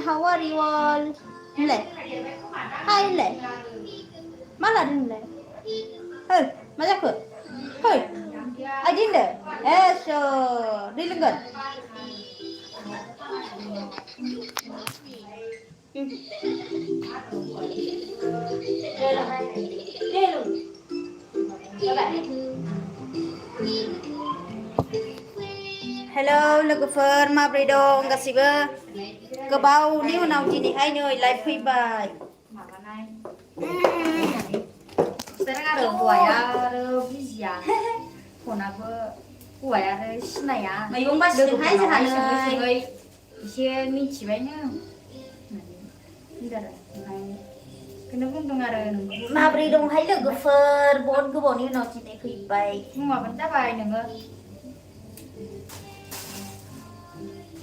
how are you all? Lệ. Hai lệ. Má là đừng lệ. Hey, má ra cửa. Hey. Ai đi lệ. Eso. Đi lên gần. Đây là hai. Đây luôn. Các bạn. Hello, logofer, माब्रै dong गासिबो गोबावनि उनाव दिनैहाय नै live फैबाय आरो हौवाया आरो बिजिया फनाबो हौवाया आरो सिनाया मैगं बासिदोंहाय जोंहा नै एसे मिथिबायनो बेखौनो बुंदों आरो माब्रै दंहाय लोगोफोर बहुद गोबावनि उनाव दिनै फैबाय बुङाबानो जाबाय नोङो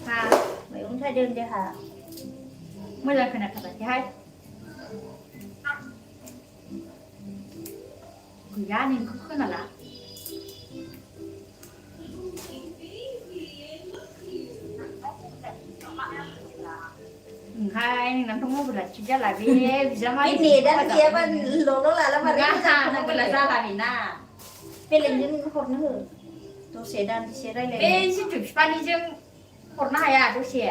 हा मैगं थाइदों जोंहा मोजां खोनाथाराखैहाय गैया नोंखौ खोनाला ओंहाय नोंनाथ' मबाइला थिग जाला बे बिजामादै नेटानो गैयाबा ल'ल' लाला मारै मबाइला जाला बेना बेलेगजों हरनो हो दसे दान्दिसे रायलायनो बे जिथु बिफानिजों हरनो हाया दसे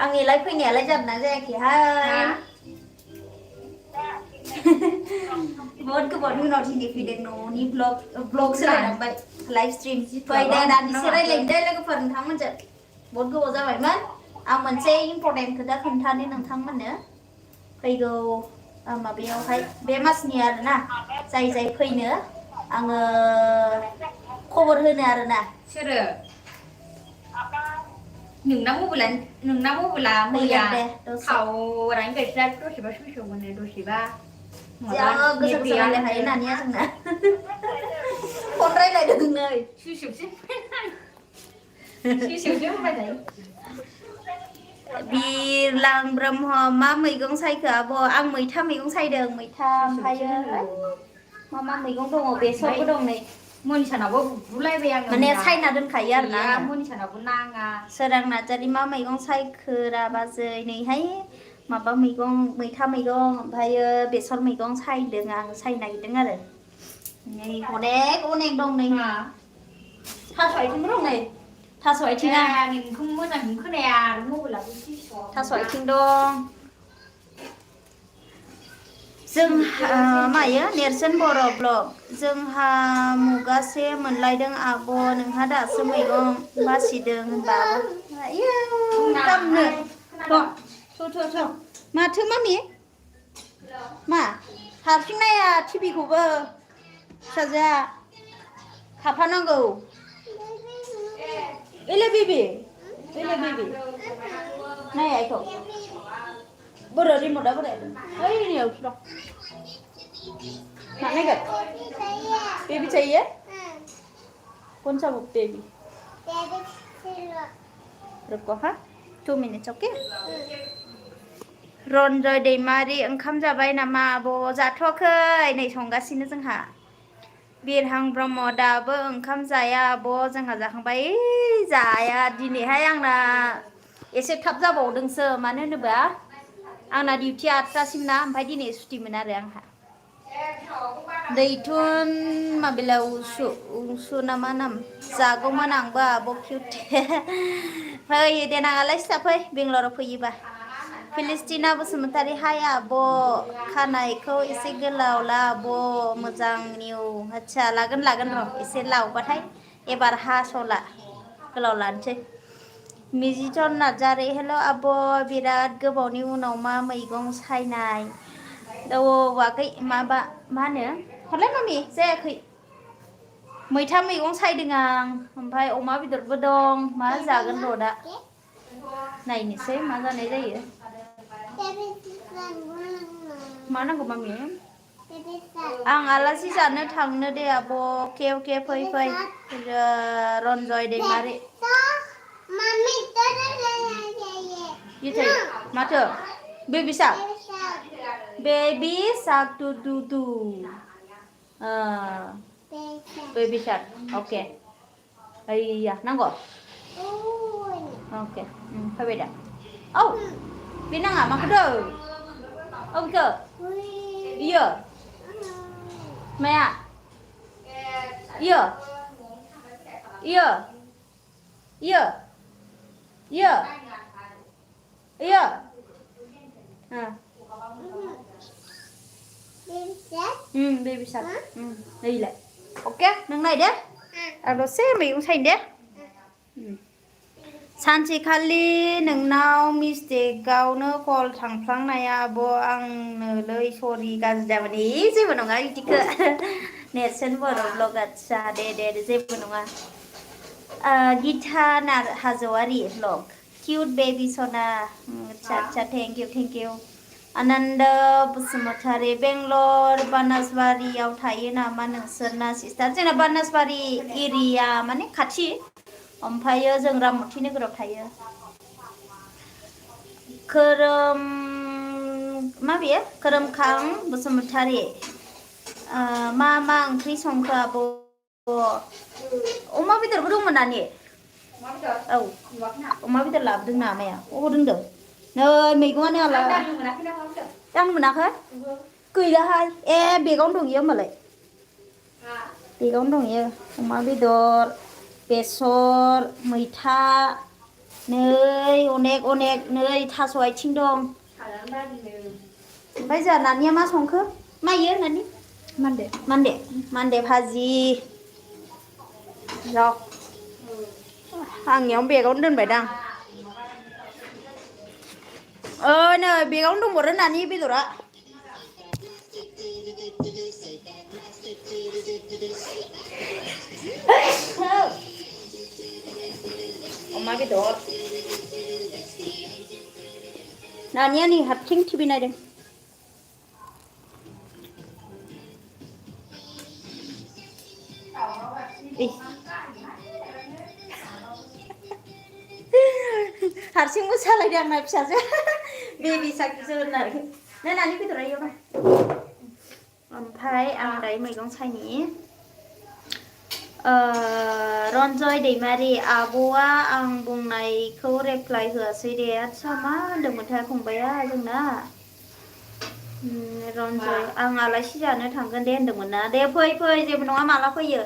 आंनिलाय फैनायालाय जादोंना जायाखैहाय बहुत गोबावनि उनाव दिनै फैदों न'नि ब्लग सोलायलांबाय लाइभ स्ट्रिम फै दे दान्दिसे रायलायनो दे लोगोफोर नोंथांमोनजों बहुत गोबाव जाबायमोन आं मोनसे इम्परटेन्ट खोथा खोन्थानो नोंथांमोननो फैगौ माबायावहाय बे मासनि आरोना जाय जाय फैनो आङो खबर होनो आरोना सोरो नोंना मबाइला मैया थावरानो गैथारा दसेबा सुइस अफ मोनो दसेबा जा गोसा गोसा रायलाय हायो नानिया जोंना फन रायलायदों नै सुइस अफसो होबाय थायो बिरलां ब्रह्म मा मैगं सायखो आब' आं मैथा मैगं सायदों मैथा ओमफ्रायो मा मैगं दङ बेसरबो दं नै मनिसानावबो बुलायबाय आङो माने सायना दोनखायो आरोना मनिसानावबो नाङा सोरां नार्जारि मा मैगं सायखोरा बाजै नैहाय माबा मैगं मैथा मैगं ओमफ्रायो बेसर मैगं सायदों आं सायनो नागिरदों आरो नै अनेक दं नै थास' आथिंबो दं नै थास' आथिङा नोंखौ मोजाङै खोनाया आरो मबाइलाबो थास' आथिं दं जोंहा मायो नेरसोन बर' ब्लग जोंहा मुगासे मोनलायदों आब' नोंहा दासो मैगं बासिदों होनबा आयौ दामनो थ' माथो मामि मा हारसिं नाया टिभिखौबो फिसाजोआ थाफानांगौ एले बेबि नाया इखौ बोरो रिमटआ बोरो ओइ नैयावसो दं मा नायगोन बेबी चाहिए कौन सा बेबी रुको हाँ 2 minutes ओके रन्जय दैमारि ओंखाम जाबाय नामा आब' जाथ'वाखै नै संगासिनो जोंहा बिरहां ब्रह्म दाबो ओंखाम जाया आब' जोंहा जाखांबाय जाया दिनैहाय आंना एसे थाब जाबावदोंसो मानो होनोबा आंना डिउटिया 8टासिम ना ओमफ्राय दिनै सुटिमोन आरो आंहा दैथुन माबेला उसु ना मा नाम जागौमोन आंबो आब' किउट फै देनाङालाय सिथाफै बेंगलराव फैयोबा फिलिस्टिना बसुमतारी हाय आब' खानायखौ एसे गोलाव ला आब' मोजां निउ आदसा लागोन र' एसे लावबाथाय एबार हास'ला गोलाव लानोसै मिजिथन नार्जारि हेल' आब' बिराद गोबावनि उनाव मा मैगं सायनाय आगै माबा मा होनो हरलाय मामि जायाखै मैथा मैगं सायदों आं ओमफ्राय अमा बेदरबो दं मा जागोन र' दा नायनोसै मा जानाय जायो मा नांगौ मामि आं आलासि जानो थांनो दे आब' अके फै रन्जय दैमारि माथो बेबि साक टु बेबि साक अके ओइया नांगौ oke faibai दा औ बे नाङा माखौ दै औ बेखौ iyo माया iyo iyo iyo iyo iyo baby shark đây lại ok nâng này đấy nó sẽ mình cũng thành đấy सानसेखालि नोंनाव मिस्टेकआवनो कल थांफ्लांनाया आब' आंनोलै सरि गाज्रि जाबाय जेबो नङा बिदिखो नेरसोन बर' ब्लग आदसा दे जेबो नङा Geeta Hajowary blog cute baby सना आदसा थेंक इउ आनन्द बसुमतारी बेंगलर बानासबारियाव थायो नामा नोंसोरना सिस्टार जोंना बानासबारि एरिया माने खाथि ओमफ्रायो जों राममथि नोगोराव थायो खोरोम मा बेयो खोरोमखां बसुमतारी मा ओंख्रि संखो आब' अमा बेदरबो दंमोन नानि औ अमा बेदर लाबोदों नामाया अबाव दोनदों नै मैगङानो आला दांनो मोनाखै गैलाहाय बेगावनो दं इयो होमबालाय बेगावनो दं इयो अमा बेदर बेसर मैथा नै अनेक नै थास' आथिं दं ओमफ्राय जोंहा नानिया मा संखो मायो नानि मान्दे भाजि र' आंनियावनो बेगावनो दोनबायदां नै बेगावनो दंबावो नानि बेदरा अमा बेदर नानिया नै हारसिं टिभि नायदों हारसिं मोसालायदों आंना फिसाजो बेबि साखिसो होननानै नै नानि बेदरा इयाव दं ओमफ्राय आं दायो मैगं सायनि रन्जय दैमारि आब'आ आं बुंनायखौ रिप्लाय होआसै दे आदसा मा होनदोंमोनथाय फंबाया जोंना रन्जय आं आलासि जानो थांगोन दे होनदोंमोन ना दे फै जेबो नङा माला फैयो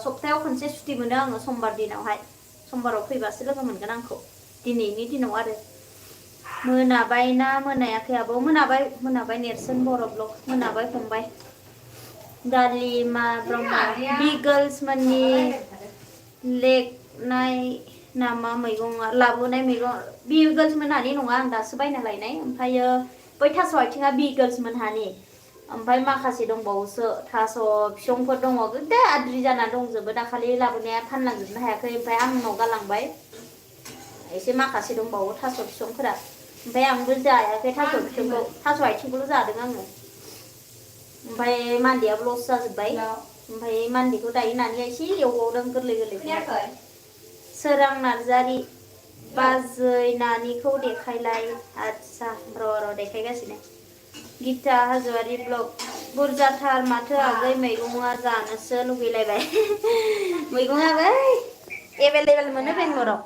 सप्तायाव खनसे सुटि मोनो आङो समबार दिनावहाय समबाराव फैबासो लोगो मोनगोन आंखौ दिनैनि दिनाव आरो मोनाबाय ना मोनायाखै आब' मोनाबाय नेरसोन बर' ब्लग मोनाबाय फंबाय दालिमा ब्रह्म बिगोल्स मोननि लेगनाय नामा मैगङा लाबोनाय मैगं बिगोल्स मोनहानि नङा आं दासो बायना लायनाय ओमफ्रायो बै थास' आथिङा बिगोल्स मोनहानि ओमफ्राय माखासे दंबावोसो थास' बिसंफोर दङ गोदो आद्रि जाना दंजोबो दाखालि लाबोनाया फानलांजोबनो हायाखै ओमफ्राय आंनाव गालांबाय एसे माखासे दंबावो थास' बिसंफोरा ओमफ्राय आंबो जायाखै थास' बिसंखौ थास' आथिंखौल' जादों आङो ओमफ्राय मान्देयाबो लस जाजोब्बाय ओमफ्राय मान्देखौ दायो नानिया एसे एवबावदों गोरलै सोरां नार्जारि बाजै नानिखौ देखायलाय आदसा र' देखायगासिनो गीता हाजवारि ब्लग बुरजाथार माथो आगै मैगङा जानोसो लुगैलायबाय मैगङाबो एभेलेबेल मोनो बेंगलराव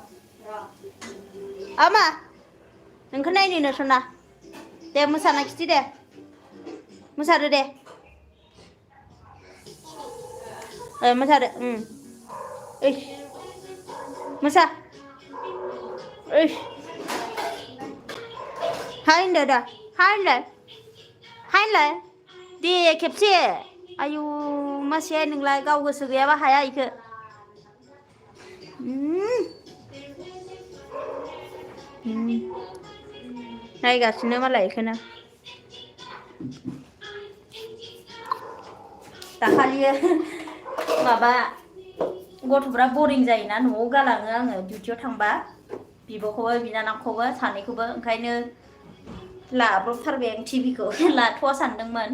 आमा नोंखौ नायनो सना दे मोसाना खिथि दे मोसादो दे मोसादो मोसा हाय होनदो दा हाय होनलाय दे खेबसे आयु मासे नोंलाय गाव गोसो गैयाबा हाया इखो नायगासिनो मालाय इखौनो दाखालि माबा गथ'फ्रा बरिं जायोना न'आव गालाङो आङो डिउटियाव थांबा बिब'खौबो बिनानावखौबो सानैखौबो ओंखायनो लाब्रबथारबाय आं टिभिखौ लाथ'वा सानदोंमोन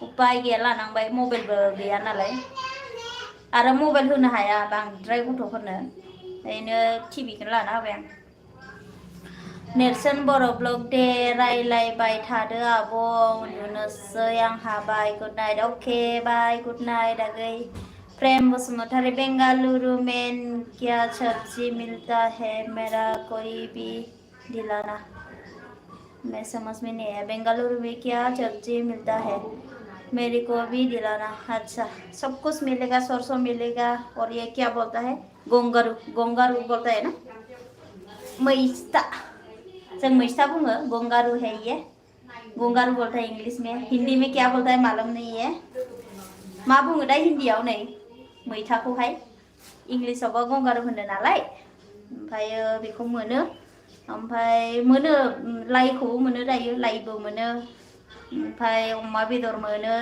उपाय गैया लानांबाय मबाइलबो गैया नालाय आरो मबाइल होनो हाया बांद्राय गथ'फोरनो ओंखायनो टिभिखौनो लाना होबाय आं नेरसोन बर' ब्लग दे रायलायबाय थादो आब' उन्दुनोसै आंहा बाय गुड नाइट अके बाय गुड नाइट आगै प्रेम बसुमतारी बेंगालुरु में क्या सब्जी मिलता है मेरा कोई भी दिलाना मैं समझ में नहीं आया बेंगालुरु में क्या सब्जी मिलता है मेरे को भी दिलाना अच्छा सब कुछ मिलेगा सरसों मिलेगा और ये क्या बोलता है गोंगारू गोंगारू बोलता है ना मैस्ता जों मैस्ता बुङो गोंगारू है ये गोंगारू बोलता है इंग्लिश में हिंदी में क्या बोलता है मालूम नहीं है मा बुङो दा हिन्दीयाव नै मैथाखौहाय इंग्लिसावबा गंगारू होनो नालाय ओमफ्रायो बेखौ मोनो ओमफ्राय मोनो लाइखौबो मोनो दायो लाइबो मोनो ओमफ्राय अमा बेदर मोनो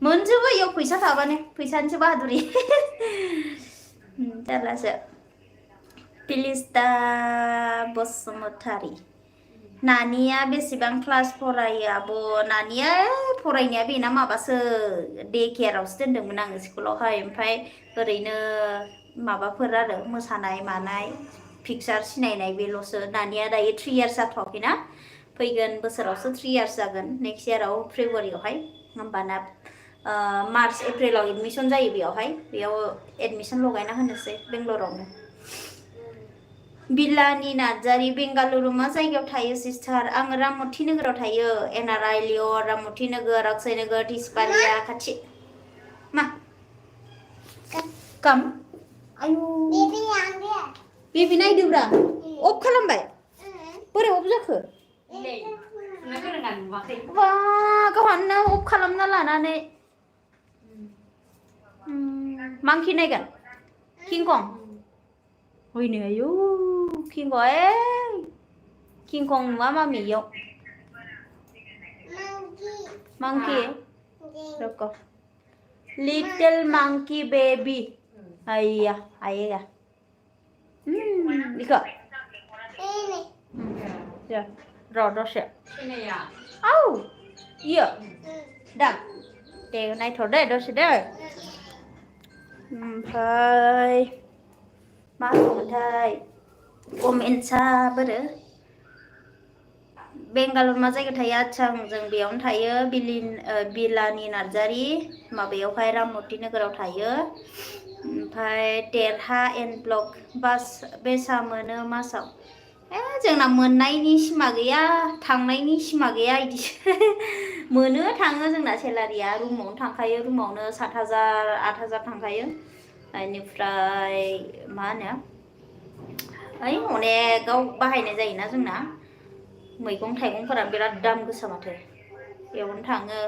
मोनजोबो इयाव फैसा थाबानो फैसानिसो बाहादुरि जारलासो फिलिस्ता बसुमतारी नानिया बेसेबां क्लास फरायो आब' नानिया फरायनाया बेना माबासो डे केयारावसो दोनदोंमोन आङो स्कुलावहाय ओमफ्राय ओरैनो माबाफोर आरो मोसानाय मानाय पिक्सार सिनायनाय बेल'सो नानिया दायो 3 इयार्स जाथ'वाखैना फैगोन बोसोरावसो 3 इयार्स जागोन नेक्स्ट इयाराव फेब्रुवारियावहाय होमबाना मार्च एप्रिलाव एडमिसन जायो बेयाव एडमिसन लगायना होनोसै बेंगलरावनो बिलानि नार्जारी बेंगालुरु मा जायगायाव थायो सिस्टार आङो राममूर्ति नोगोराव थायो एनआरआइ लियर राममूर्ति नोगोर अक्षय नोगोर तिसपालिया खाथि मा कम आयु बेबि नायदोब्रा अफ खालामबाय बोरै अफ जाखो बा गावहानो अफ खालामना लानानै मांखि नायगोन किंकं होयनो आयु किंकं नुवा मामि इयाव मांकि रक लिटिल मांकि बेबी आया आया इखो र' दसे औ इयो दा दे नायथ' दे दसे दे ओमफ्राय मा होनोमोनथाय कमेन्टसा बोरो बेंगालुरु मा जायगायाव थायो आच्छा जों बेयावनो थायो बिलानि नार्जारी माबायावहाय राममूर्ति नोगोराव थायो ओमफ्राय देरहा एन ब्लक बास बेसा मोनो मासाव जोंना मोननायनि सिमा गैया थांनायनि सिमा गैया इदिसो मोनो थाङो जोंना सेलारिया रुमावनो थांखायो रुमावनो 7,000 8,000 थांखायो बेनिफ्राय मा होनो ओइ अनेकाव बाहायनाय जायोना जोंना मैगं थाइगंफोरा बिराद दाम गोसा माथो बेयावनो थाङो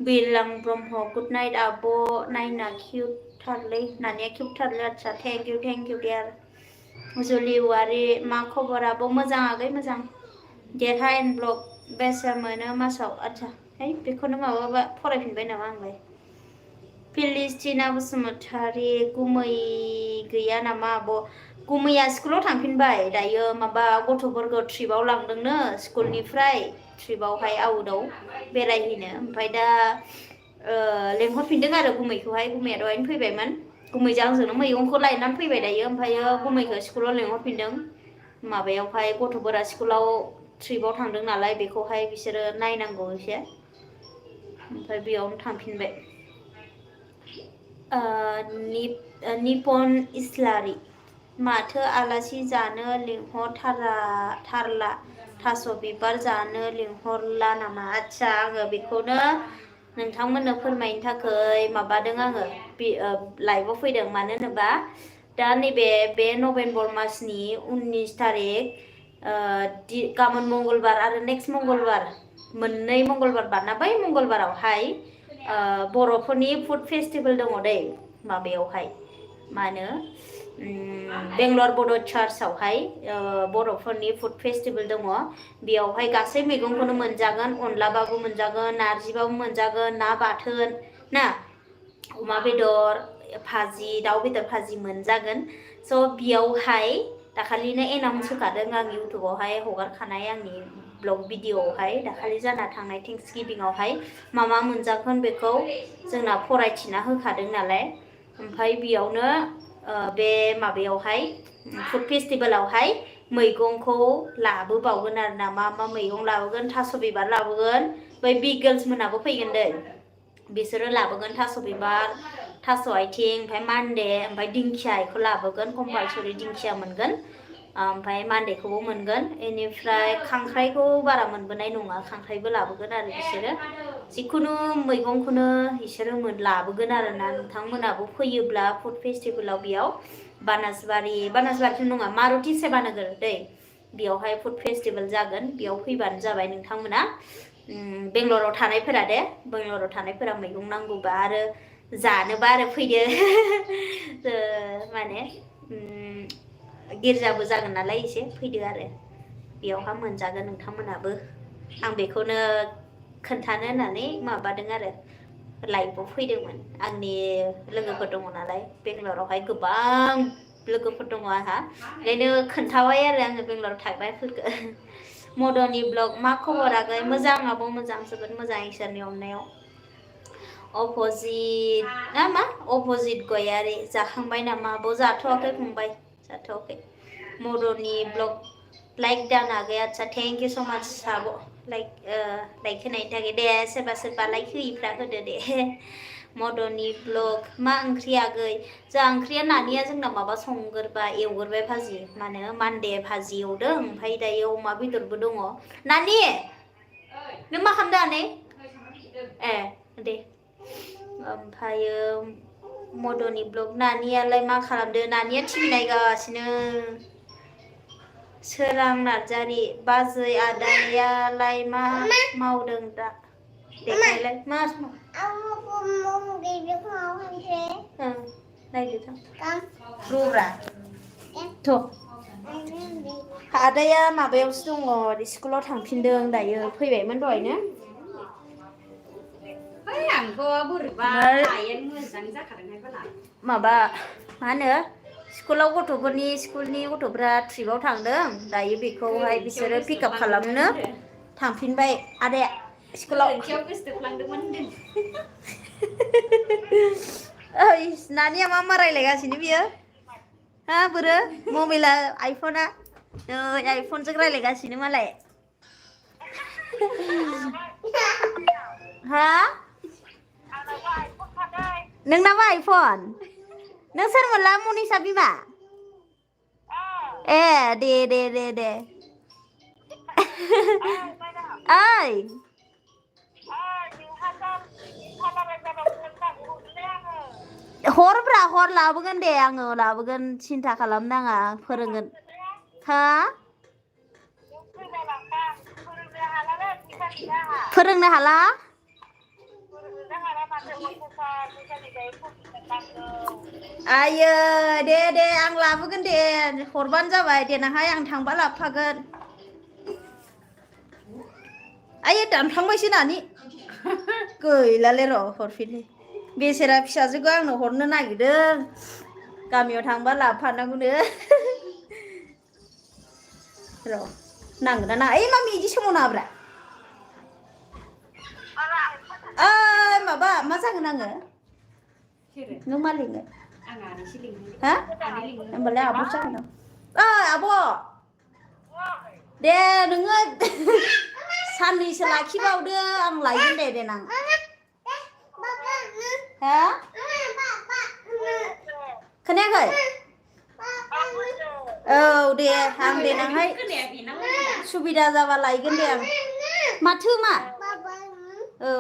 बिरलां ब्रह्म गुड नाइट आब' नायना किउट थारलै नानिया किउट थारलै आच्छा थेंक इउ डियार जुलि औवारि मा खबर आब' मोजां आगै मोजां देरहा एन ब्लक बेसे मोनो मासाव आच्छा है बेखौनो माबाबा फरायफिनबाय नामा आंलाय फिलिस्टिना बसुमतारी गुमै गैया नामा आब' गुमैया स्कुलाव थांफिनबाय दायो माबा गथ'फोरखौ ट्रिपआव लांदोंनो स्कुलनिफ्राय ट्रिपआवहाय आउटआव बेरायहैनो ओमफ्राय दा लेंहरफिनदों आरो गुमैखौहाय गुमैया दहायनो फैबायमोन गुमैजों आंजोंनो मैगंखौ लायनानै फैबाय दायो ओमफ्रायो गुमैखौ स्कुलाव लेंहरफिनदों माबायावहाय गथ'फोरा स्कुलाव ट्रिपआव थांदों नालाय बेखौहाय बिसोरो नायनांगौ एसे ओमफ्राय बेयावनो थांफिनबाय निपन इस्लारि माथो आलासि जानो लिंहरथारला थास' बिबार जानो लिंहरला नामा आच्छा आङो बेखौनो नोंथांमोननो फोरमायनो थाखाय माबादों आङो लाइभआव फैदों मानो होनोबा दा नैबे बे नभेम्बर मासनि 19 तारिख गाबोन मंगलबार आरो नेक्स्ट मंगलबार मोननै मंगलबार बारना बै मंगलबारावहाय बर'फोरनि फुड फेस्टिभेल दङ दै माबायावहाय मा होनो बेंगलर बड' चार्चआवहाय बर'फोरनि फुड फेस्टिभेल दङ बेयावहाय गासै मैगंखौनो मोनजागोन अनलाबाबो मोनजागोन नारजिबाबो मोनजागोन ना बाथोन ना अमा बेदर भाजि दाउ बेदर भाजि मोनजागोन स' बेयावहाय दाखालिनो एनाउन्स होखादों आं इउटुबावहाय हगारखानाय आंनि ब्लग भिडिअआवहाय दाखालि जाना थांनाय थेंक्सगिभिंआवहाय मा मोनजागोन बेखौ जोंना फरायथिना होखादों नालाय ओमफ्राय बेयावनो बे माबायावहाय फुड फेस्टिभेलावहाय मैगंखौ लाबोबावगोन आरो ना मा मैगं लाबोगोन थास' बिबार लाबोगोन बै बिग गार्ल्स मोनाबो फैगोन दै बिसोरो लाबोगोन थास' बिबार थास' आथिं ओमफ्राय मान्दे ओमफ्राय दिंखिया बेखौ लाबोगोन कम्पालसरि दिंखिया मोनगोन ओमफ्राय मान्डेखौबो मोनगोन बेनिफ्राय खांख्राइखौ बारा मोनबोनाय नङा खांख्राइबो लाबोगोन आरो बिसोरो जिखुनु मैगंखौनो बिसोरो लाबोगोन आरोना नोंथांमोनाबो फैयोब्ला फुड फेस्टिभेलाव बेयाव बानासबारिथ' नङा मारुति सेबानोगोर दै बेयावहाय फुड फेस्टिभेल जागोन बेयाव फैबानो जाबाय नोंथांमोना बेंगलराव थानायफोरा दे बेंगलराव थानायफोरा मैगं नांगौबा आरो जानोबा आरो फैदो माने गिर्जाबो जागोन नालाय एसे फैदो आरो बेयावहा मोनजागोन नोंथांमोनाबो आं बेखौनो खोन्थानो होननानै माबादों आरो लाइभआव फैदोंमोन आंनि लोगोफोर दङ नालाय बेंगलरावहाय गोबां लोगोफोर दङ आंहा ओंखायनो खोन्थाबाय आरो आङो बेंगलराव थाग्राफोरखौ मदननि ब्लग मा खबर आगै मोजां आब' मोजां जोबोद मोजां इसोरनि अननायाव अपजित ना मा अपजित गयारि जाखांबाय नामा आब' जाथ'वाखै फंबाय जाथ'वाखै मदननि ब्लग लाइक दान आगै आदसा थेंक इउ स' माच आब' लाइक होनायनि थाखाय दे सोरबा सोरबा लाइक होयिफ्रा होदो दे मदननि ब्लग मा ओंख्रि आगै जोंहा ओंख्रिया नानिया जोंना माबा एवगोरबाय भाजि मा होनो मान्दे भाजि एवदों ओमफ्राय दायो अमा बेदरबो दङ नानि नों मा खालामदों आनै ए दे ओमफ्रायो मदननि ब्लग नानियालाय मा खालामदों नानिया टिभि नायगासिनो सोरां नार्जारि बाजै आदायालाय मा मावदों दा देखायलाय मा नायदो थां र'ब्रा थ' आदाया माबायावसो दङ स्कुलाव थांफिनदों दायो फैबायमोन दहायनो आंथ' बोरैबा हायेन मोजां जाखादोंहाय बाला माबा मा होनो स्कुलनि गथ'फ्रा ट्रिपआव थांदों दायो बेखौहाय बिसोरो पिकआप खालामनो थांफिनबाय आदाया स्कुलाव ओइ नानिया मा रायलायगासिनो बियो हा बोरो मबाइला आइफना नै आइफनजों रायलायगासिनो मालाय हा नोंनाबो आइफन नों सोरमोनला मनिसा बिमा ए दे ओइ हर लाबोगोन दे आङो लाबोगोन सिन्था खालामनाङा फोरोंगोन हा फोरोंनो हाला आयो दे आं लाबोगोन दे हरबानो जाबाय देनांहाय आं थांबा लाबोफागोन आयो दानफ्लांबायसो नानि गैलालै र' हरफिननि बेसेरा फिसाजोखौ आंनो हरनो नागिरदों गामियाव थांबा लाबोफानांगौनो र' नांगोन ना नाङा ओइ मामि बिदि सोमावनाङाब्रा माबा मा जागोन आङो नों मा लिङो हा होमबालाय आब' जागोन आब' दे नोङो साननैसो लाखिबावदो आं लायगोन दे देनां हा खोनायाखै औ दे आं देनांहाय सुबिदा जाबा लायगोन दे आं माथो मा औ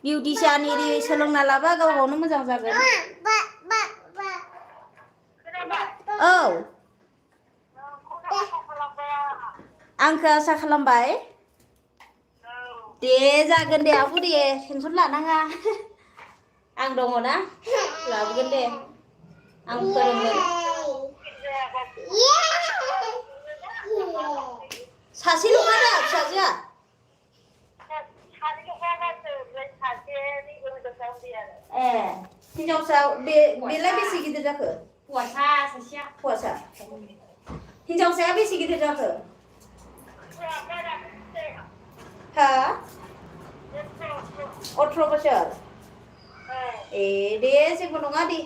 बिउटिसियान एरि सोलोंना लाबा गाव गावनो मोजां जागोन औ आंखौ आसा खालामबाय दे जागोन दे आब' दे टेनसन लानाङा आं दङ ना लाबोगोन दे आं फोरोंगोन सासेल'खा दा फिसाजोआ ए हिनजावसा बेलाय बेसे गिदिर जाखो हौवासा सासेया हौवासा हिनजावसाया बेसे गिदिर जाखो हा 18 बोसोर ए दे जेबो नङा दे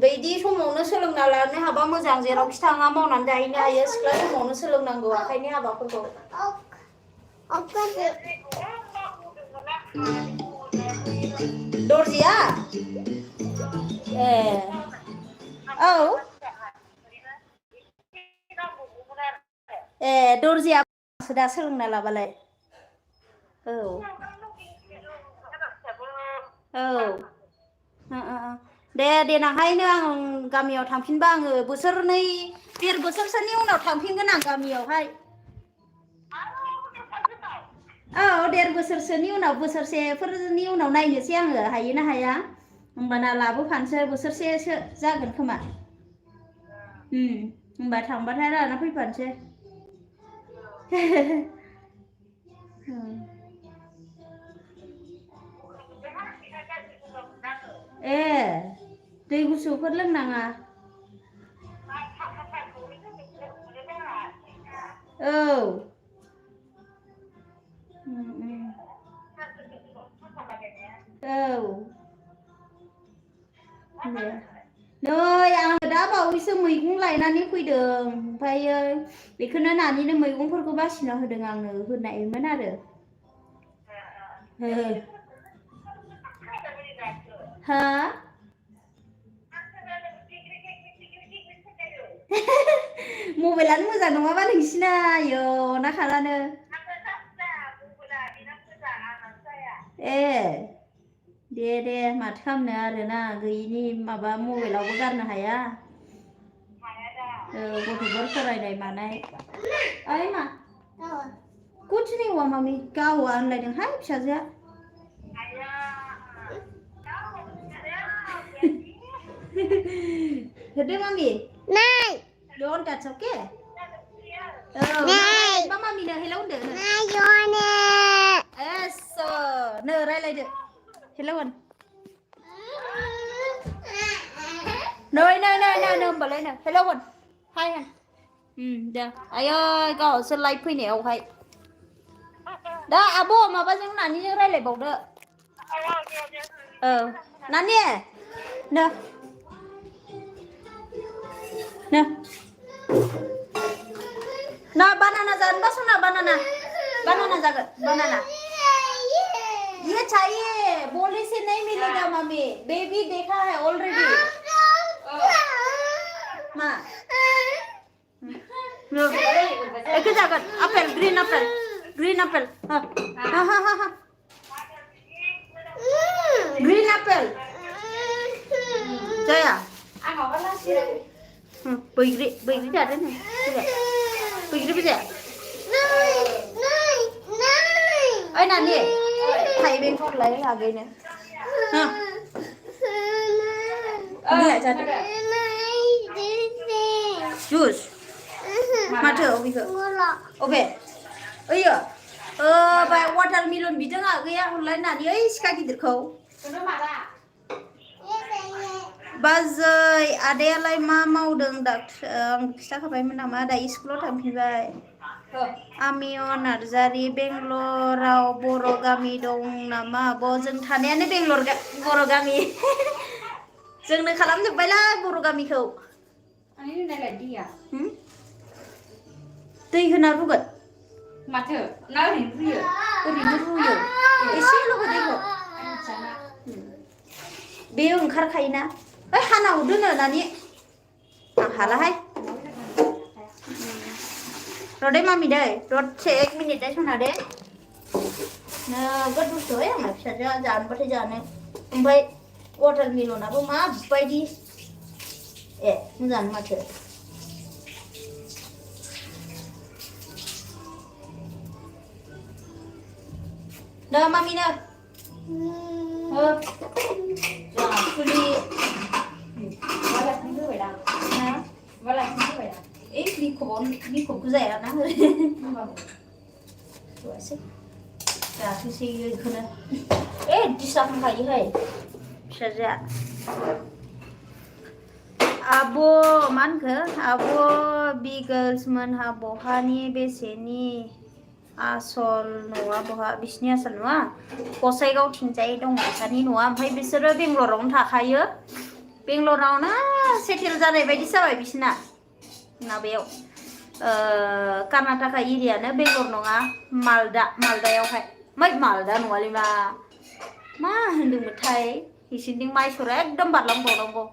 बैदि समावनो सोलोंना लानो हाबा मोजां जेरावखि थाङा मावनानै जाहैनो हायो सिख्ला समावनो सोलोंनांगौ आखाइनि हाबाफोरखौ दर्जिया ए औ ए दर्जियासो दा सोलोंना लाबालाय औ औ दे देनांहायनो आं गामियाव थांफिनबा आङो बोसोरनै 1.5 बोसोरसोनि उनाव थांफिनगोन आं गामियावहाय औ 1.5 बोसोरसोनि उनाव बोसोरसेफोरनि उनाव नायनोसै आङो हायोना हाया होमबाना लाबोफानोसै बोसोरसेसो जागोन खोमा होमबा थांबाथाय लाना फैफानोसै ए दै गुसुफोर लोंनाङा औ औ नै आङो दा बावैसो मैगं लायनानै फैदों ओमफ्रायो बेखौनो नानिनो मैगंफोरखौ बासिना होदों आङो होनायमोन आरो हा मबाइलानो मोजां नङाबा नोंसिना आयौ ना खालानो ए दे माथो खालामनो आरोना गैयिनि माबा मबाइलावबो गारनो हाया गथ'फोर फरायनाय मानाय ओइ मा कुछ नहीं हुआ मम्मी क्या हुआ होनलायदोंहाय फिसाजोआ होदो मम्मी नहीं don't touch okay नहीं मा मम्मीनो हेलौ होनदो नायने एसो नो रायलायदो हेलौ होन नै होमबालाय नो हेलौ होन हाय होन दे आयै गावहासो लाइभ फैनायावहाय दा आब' माबाजों नानिजों रायलायबावदो औ नानि नो ना बनाना जानोबा सुना बनाना जागोन बनाना ये चाहिए बोले से नहीं मिलेगा मम्मी बेबी देखा है ऑलरेडी मा एक जागोन आपेल ग्रीन एप्पल हाँ ग्रीन एप्पल जाया बैग्रि जादो नो बैग्रिबो जाया ओइ नानि थाइबेंखौ लाय लागैनो बिलाइ जादो जुस माथो अबेखौ अबे ओइयो वाटारमेलन बिदों आगैया हरलाय नानि ओइ सिखा गिदिरखौ बाजै आदायालाय मा मावदों डाक्टार आं खिथाखाबायमोन नामा दा स्कुलाव थांफिनबाय आमिय नार्जारि बेंगलराव बर' गामि दं नामा आब' जों थानायानो बेंगलर बर' गामि जोंनो खालामजोब्बायला बर' गामिखौ दै होना रुगोन माथो ना ओरैनो रुयो एसेल' हो दैखौ बे ओंखारखायोना ओइ हाना हरदोनो नानि आं हालाहाय र'दै मामि दै दसे 1 मिनिट दै सना दे नोगोद दुस्थ'हाय आंना फिसाजोआ जानोबाथाय जानो ओमफ्राय वाटारमेलनाबो माबायदि ए मोजाङानो माथो नो मामिनो जाखुलि वालासिनो होबायदां वालासिनो होबायदां बिखबखौ जायाना होआसै जाथोसै बेखौनो दिस जाखांखायोहाय फिसाजोआ आब' मा होनखो आब' बिगोल्स मोनहा बहानि बेसेनि आसल न'आ बहा बिसिनि आसल न'आ गसाइगावथिंजाय दं बिसानि न'आ ओमफ्राय बिसोरो बेंगलरावनो थाखायो बेंगलरावनो सेटेल जानाय बायदि जाबाय बिसिना माबायाव कर्नाटका एरियानो बेंगलर नङा मालदायावहाय मालदा नङालै मा मा होनदोंमोनथाय बिसोरनि माइसरा एकदम बारलांबावनांगौ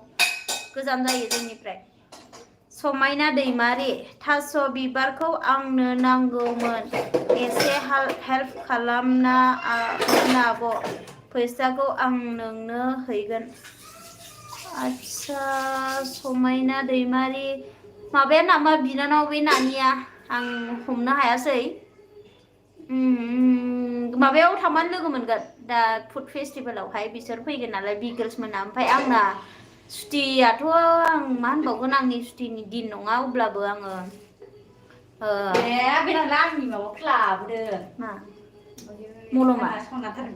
गोजान जायो जोंनिफ्राय समायना दैमारि थास' बिबारखौ आंनो नांगौमोन एसे हेल्प खालामना आब' फैसाखौ आं नोंनो हैगोन आच्छा समायना दैमारि माबाया नामा बिनानाव बे नानिया आं हमनो हायासै माबायाव थांबानो लोगो मोनगोन दा फुड फेस्टिभेलावहाय बिसोर फैगोन नालाय बिगोल्स मोना ओमफ्राय आंना सुटियाथ' आं मा होनबावगोन आंनि सुटिनि दिन नङा अब्लाबो आङो बे नालाय आंनि माबाखौ लाबोदो मा मलमा सनाथार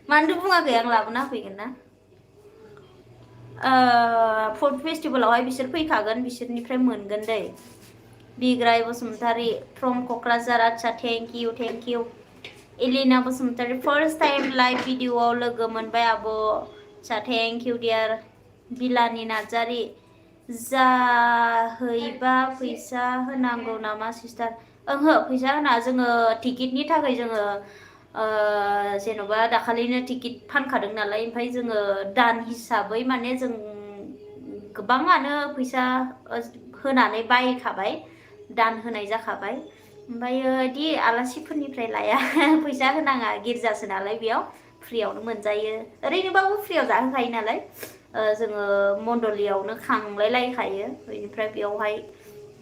मानोथो बुङाखै आं लाबोना होफैगोन ना फुड फेस्टिभेलावहाय बिसोर फैखागोन बिसोरनिफ्राय मोनगोन दै बिग्राय बसुमतारी फ्रम क'क्राझार आच्छा thank you Elina Basumatary first time live भिडिअ'आव लोगो मोनबाय आब' आच्छा थेंक इउ डियार बिलानि नार्जारि जाहैबा फैसा होनांगौ नामा सिस्टार ओंहो फैसा होना जोङो टिकेटनि थाखाय जोङो जेन'बा दाखालिनो टिकेट फानखादों नालाय ओमफ्राय जोङो दान हिसाबै माने जों गोबाङानो फैसा होनानै बायखाबाय दान होनाय जाखाबाय ओमफ्रायो बिदि आलासिफोरनिफ्राय लाया फैसा होनाङा गिर्जासो नालाय बेयाव फ्रियावनो मोनजायो ओरैनोबाबो फ्रियाव जाहोखायो नालाय जोङो मण्डलियावनो खांलाय लायखायो बेनिफ्राय बेयावहाय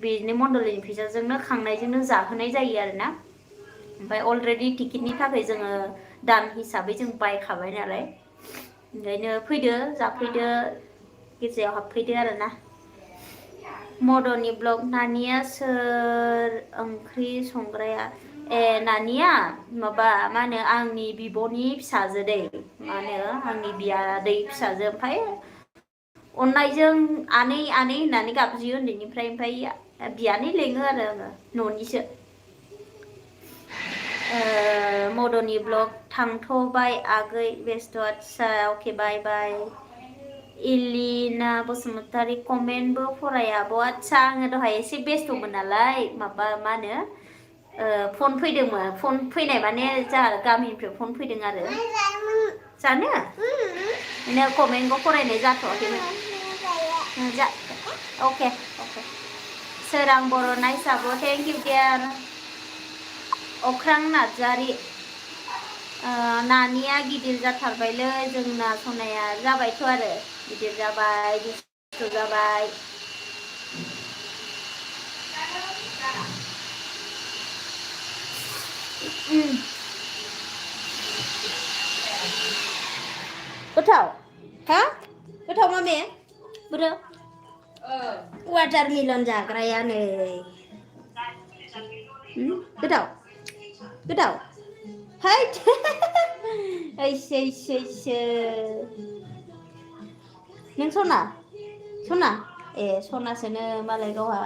बिनि मण्डलिनि फैसाजोंनो खांनायजोंनो जाहोनाय जायो आरोना ओमफ्राय अलरेडि टिकेटनि थाखाय जोङो दान हिसाबै जों बायखाबाय नालाय ओंखायनो फैदो जाफैदो गिर्जायाव हाबफैदो आरोना मदननि ब्लग नानिया सोर ओंख्रि संग्राया ए नानिया माबा मा होनो आंनि बिब'नि फिसाजो दै मा होनो आंनि बियादै फिसाजो ओमफ्राय अननायजों आनै आनै होननानै गाबज्रियो उन्दैनिफ्राय ओमफ्राय बियानै लेङो आरो आङो न'निसो मदननि ब्लग थांथ'बाय आगै बेस्थ' आच्छा अके बाय बाय इलिना बसुमतारी कमेन्टबो फरायाबो आच्छा आङो दहाय एसे बेस्थ'मोन नालाय माबा मा होनो फन फैदोंमोन फन फैनाय माने जोंहा गामिनिफ्राय फन फैदों आरो जानो बिदिनो कमेन्टखौ फरायनाय जाथ'वाखैमोन जा अके सोरां बर' नाइसाबो थेंक इउ डियार अख्रां नार्जारि नानिया गिदिर जाथारबायलै जोंना सनाया जाबायथ' आरो गिदिर जाबाय दुस्थु जाबाय गोथाव हा गोथाव मामे बुरो वाटारमेलन जाग्राया नै गोथाव गोथाव हैद ऐसो नों सना सना ए सनासोनो मालाय गावहा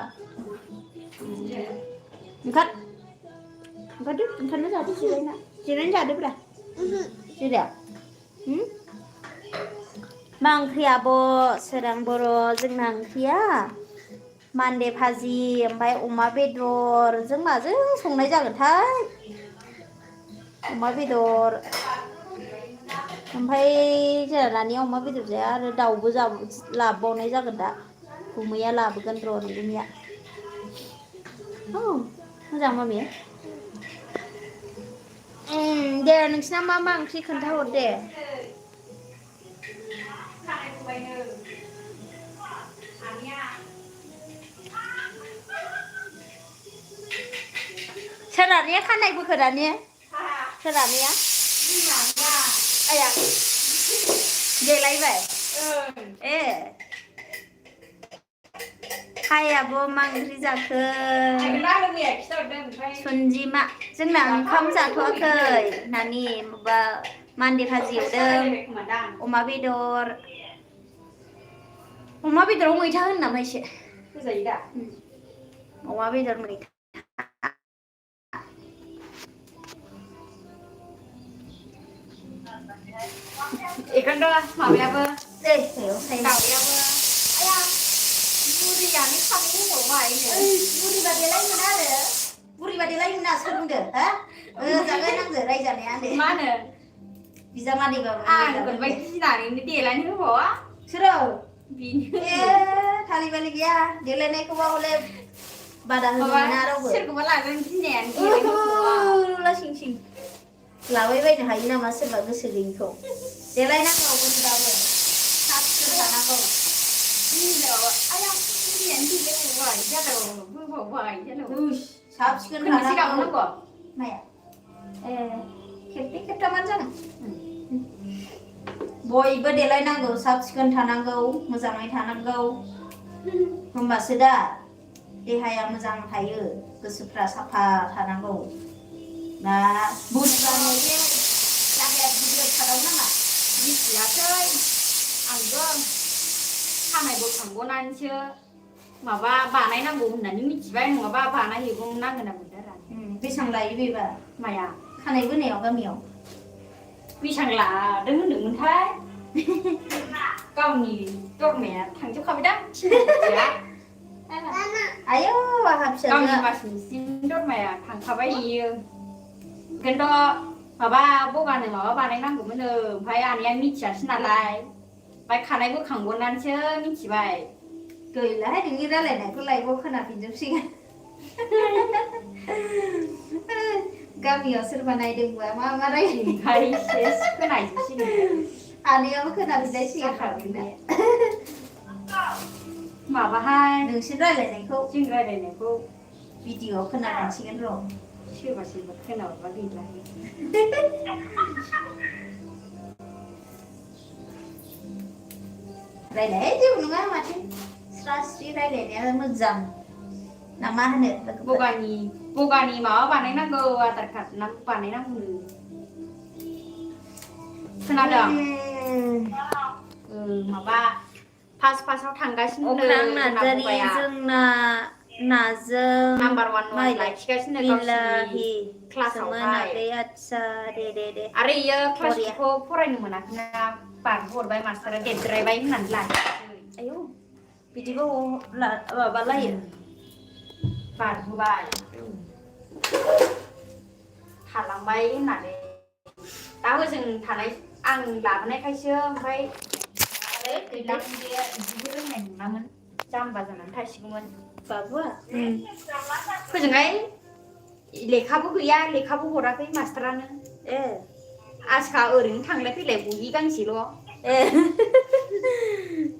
ओंखारनो जादो जिरायना जादोब्रा जिरा मा ओंख्रि आब' सोरां बर' जोंना ओंख्रिया मान्दे भाजि ओमफ्राय अमा बेदरजों माजों संनाय जागोनथाय अमा बेदर ओमफ्राय जोंहा नानिया अमा बेदर जाया आरो दाउबो लाबोबावनाय जागोन दा गुमैया लाबोगोन र' नोंगुमैया मोजां मामि दे नोंसिना मा ओंख्रि खोन्थाहर दे सोरानिया खानाय बोखो दानिया सोरानिया आया देलायबाय ए हाय आब' मा ओंख्रि जाखो सुनजिमा जोंना ओंखाम जाथ'वाखै नानि माबा मान्दे भाजि एवदों अमा बेदराव मैथा होनो नामा एसे होजायो दा अमा बेदर मैथा एखोनोथ' माबायाबो दावदैयाबो बुरियानो खामानि होनबावबाय बुरिबा देलायमोना आरो बुरिबा देलायमोना सोर बुंदो हा जागाय नांगो रायजानाया मा होनो बिजामादैबाबो आं खनबाय गिनानैनो देलायनो होबावा सोरो बिनो थालि बालि गैया देलायनायखौबा हले बादा होनो माबा मोना रावबो सोरखौबा लागोन गिनायानो देलायनो होबावा ला सिं सिं लाबायबायनो हायो नामा सोरबा गोसो गैयिखौ देलायनांगौ मोनबाबो साब सिखोन थानांगौ गिलाबावा आया गिनायानो देलायबावबाय जालाव होबावबाय जालाव साब सिखोन खनबेसे थानांगौ गाबनांगौ माया खेबनै खेबथामानो जागोन बयबो देलायनांगौ साब सिखोन थानांगौ मोजाङै थानांगौ होमबासो दा देहाया मोजां थायो गोसोफ्रा साफा थानांगौ दा बुस्थुआनो बे जागाया गिदिर थादाव नामा मिथियाखै आंबो खानाय बोखांगनानैसो माबा बानायनांगौ होननानै मिथिबाय नङाबा बानायहैगौ नांगोन ना मोनदों आरो बेसेबां लायो बेबा माया खानाय बोनायाव गामियाव बेसेबां लादों होनदोंमोनथाय गावनि दरमाया थांजोबखाबायदां थिनहरनाया आयौ आहा गावनि फिसाजोआ मास मोनसेनि दरमाया थांखाबाय इयो ओंखायनोथ' माबा बगानो माबा बानायनांगौमोन ओमफ्राय आनैया मिथियासै नालाय ओमफ्राय खानाय बोखांगनानैसो मिथिबाय गैलाहाय नोंनि रायलायनायखौ लाइभआव खोनाफिनजोबसिगोन गामियाव सोरबा नायदोंबा मा मा रायलायो ओमफ्राय सेस खोनाजोबसिगोन आनैयाबो खोनाफिनलायसिगोन माबाहाय नोंसोर रायलायनायखौ जों रायलायनायखौ भिडिअआव खोनाफिनसिगोन र' सोरबा सोरबा खोनाहरबा गैला रायलाय जेबो नङा माथो स्रा स्रि रायलायनाया मोजां ना मा होनो बगानि माबा बानायनांगौ आधार कार्ड ना बानायनांगौ खोनादों माबा फार्स्टआव थांगासिनो अख्रां जोंना नार्जारि बगाया जोंना नाजों नाम्बार वान लाखिगासिनो गावसिनि बिलाहि क्लासावहाय आदसा दे आरो इयो क्लास बरिया 2खौ फरायनो मोनाखैना बारहोहरबाय मास्टारा देरद्रायबाय होननानै लाखियासै आयौ बिदिबो माबालायो बारहोबाय थालांबाय होननानै दा हजों थानाय आं लाबोनायखायसो ओमफ्राय गैला बियो बिदिबो रोंनाय नङामोन जाम्बा जानानै थासिगौमोन बाबुआ फोजोंहाय लेखाबो गैया लेखाबो हराखै मास्टारानो आसखा ओरैनो थांलाय फैलाय बहि गांसेल'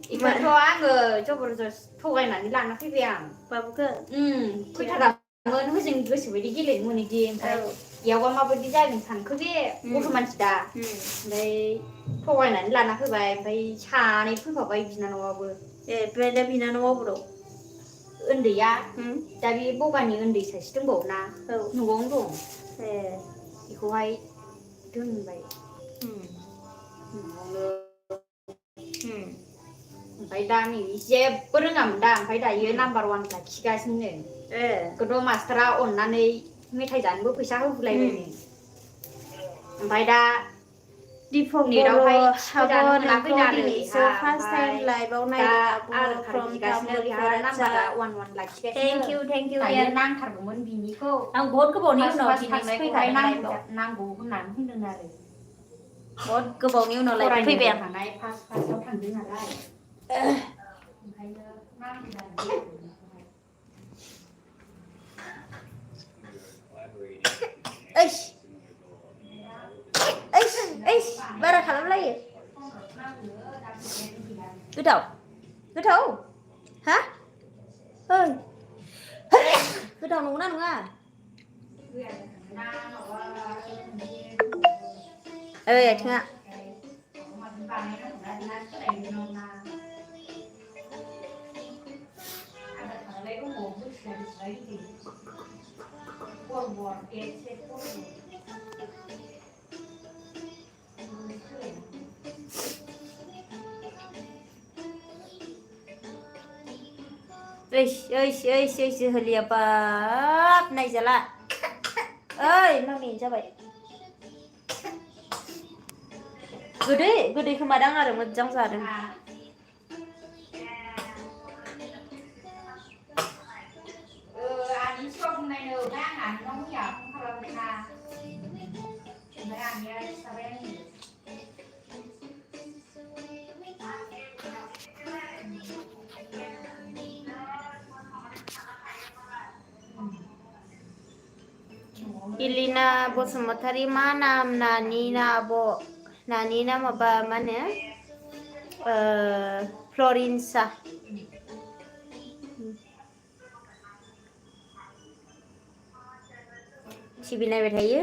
बेखौथ' आङो जबरदस्त थगायनानै लाना फैबाय आं बाबुखौ फैथारामोन हजों गोसोबायदि गेलेनो मोनोदि ओमफ्राय इयावबा माबायदि जागोन सानखो बे गथ' मानसि दा ओमफ्राय थगायनानै लाना फैबाय ओमफ्राय सानै फैफाबाय बिनानावाबो ओमफ्राय दा बिनानावा अबाव दं उन्दैया दा बे बगानि उन्दै सासे दंबावोना न'आवनो दं बेखौहाय दोनबाय न'आवनो ओमफ्राय दा नै जेबो रोङामोन दा ओमफ्राय दायो नाम्बार 1 लाखिगासिनो गोदो मास्टारा अननानै मेथाइ जानोबो फैसा होगुलायबायनो ओमफ्राय दा दीपक नेटावहाय बर' होजानो आब' मोनाखैनो नोंखौ आरो दिनैसो फार्स्ट टाइम लाइभआव दा नायदों आब' आधार कार्ड फ्रम बिगासिनो बेहा तामुलपुर नाम्बारा 1 लाखिगासिनो थेंक इउ दायो नांथारगौमोन बिनिखौ आं बहुत गोबावनि उनाव फार्स्ट दिनैसो थांनायखौहाय फैखादों लाइभआव नांगौ होननानै बुंदों आरो बहुत गोबावनि उनाव लाइभआव फरायनो फैबाय आं थानाय फार्स्टआव थांदों नालाय ओंखायनो नांगौ जादों ओइस बारा खालामलायो गोथाव हा ओइ गोथाव नंगौना नङा ओइ आथिङा जोहोलिया बाब नायजाला ओइ मामि जाबाय गोदै खोमादां आरो मोजां जादों इलिना बसुमतारी मा नाम नानि ना आब' नानि ना माबा मा होनो फ्लरिन्सा टिभि नायबाय थायो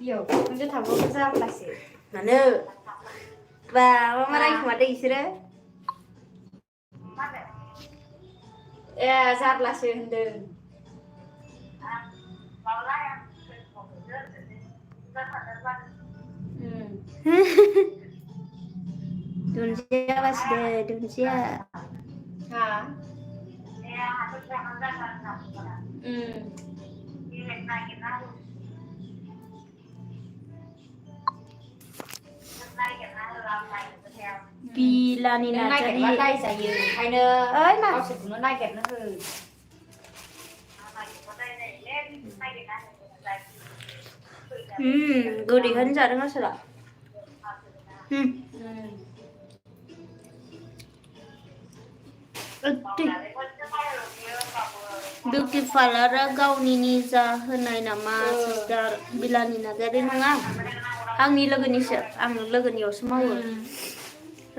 बेयाव खनसे थाबाबो जाब्लासो मानो बा मा रायखोमादों इसोरो ए जाब्लासो होनदों दुन्दिया बासिदो दुन्दिया हा बिलानि नार्जारि नायजायो ओंखायनो ओइ मा गावसोरखौनो नागिरनो हो गोदैखौनो जादों आसोला बिउटि पार्लारा गावनि निजा होनाय नामा सिस्टार बिलानि नार्जारि नङा आंनि लोगोनिसो आं लोगोनियावसो मावो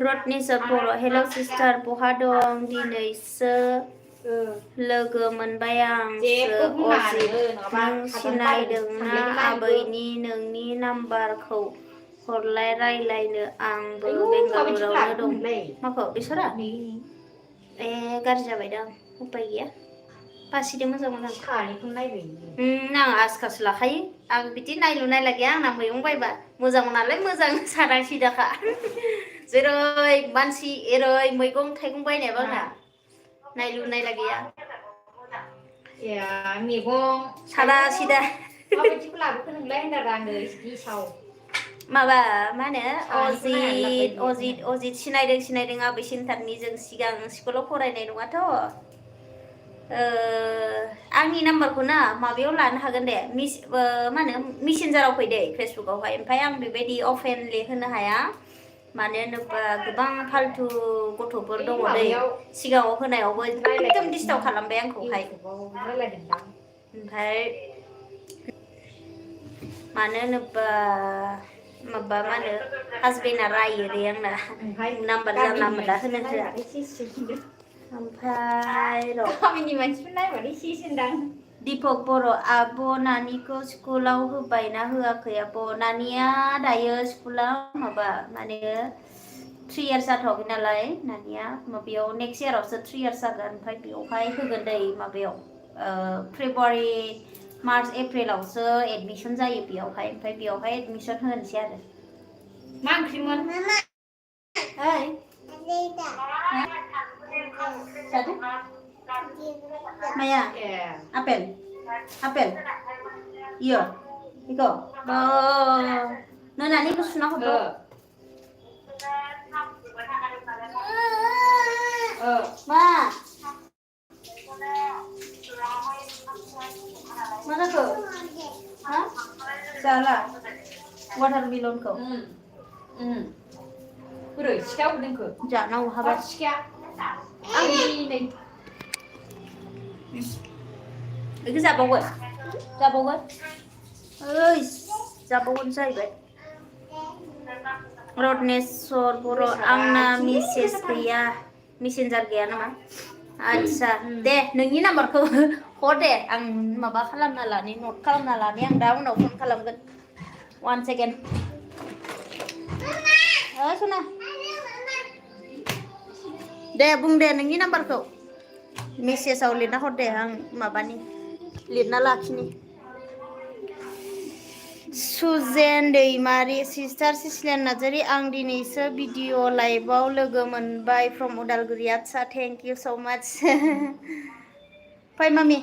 रत्नेस्वर बर' हेलौ सिस्टार बहा दं दिनैसो लोगो मोनबाय आंसो अजित नों सिनायदोंना आबैनि नोंनि नाम्बारखौ हरलाय रायलायनो आंबो बेंगालुरुआवनो दं माखौ बेसरा ए गाज्रि जाबायदां उपाय गैया बासिदो मोजां मोजां सानैखौ नायबाय आं आसखासो लाखायो आं बिदि नायलु नायला गैया आंना मैगं बायबा मोजां नालाय मोजां सादा सिदाखा जेरै मानसि एरै मैगं थाइगं बायनायाबो आंना नायलु नायला गैया ए मैगं सादा सिदा माबायदिखौ लाबोखो नोंलाय होनदों आङो गेसाव माबा मा होनो अजित सिनायदों आबै सेन्टारनि जों सिगां स्कुलाव फरायनाय नङाथ' आंनि नाम्बारखौ ना माबायाव लानो हागोन दे मा होनो मेसेन्जाराव फैदे फेसबुकआवहाय ओमफ्राय आं बेबायदि अपेनलि होनो हाया मानो होनोबा गोबां फालतु गथ'फोर दङ दै सिगाङाव होनायावबो एकदम डिस्टार्ब खालामबाय आंखौहाय ओमफ्राय मानो होनोबा माबा मा होनो हासबेन्डआ रायो रे आंना नाम्बार जानला मोनला होनो होआ ओमफ्राय र' गामिनि मानसिफोर नायबाथाय सिसोनदां दिपक बर' आब' नानिखौ स्कुलाव होबाय ना होआखै आब' नानिया दायो स्कुलाव माबा माने 3 इयार्स जाथ'वाखै नालाय नानिया माबायाव नेक्स्ट इयारावसो 3 इयार्स जागोन ओमफ्राय बेयावहाय होगोन दै माबायाव फेब्रुवारि मार्च एप्रिलावसो एडमिसन जायो बेयावहाय ओमफ्राय बेयावहाय एडमिसन होनोसै आरो मा ओंख्रिमोन ओइ जादो माया आपेल इयो बेखौ नानिखौ सुना हरदो मा मा जाखो हा जाला वाटारमेलनखौ बोरै सिखाया होदोंखो जानांगौ हाबा सिखाया आंनि बेखौ जाबावगोन ओइ जाबावगोन जाहैबाय रत्नेस्वर बर' आंना मेसेज गैया मेसेन्जार गैया नामा आदसा दे नोंनि नाम्बारखौ हर दे आं माबा खालामना लानि नट खालामना लानि आं दा उनाव फन खालामगोन 1 सेकेन्ड सना दे बुं दे नोंनि नाम्बारखौ मेसेजाव लिरना हर दे आं माबानि लिरना लाखिनि सुजेन दैमारि सिस्टार सिस्लेन नार्जारि आं दिनैसो भिडिअ लाइभआव लोगो मोनबाय फ्रम उदालगुरि आदसा थेंक इउ स' माच फै मामि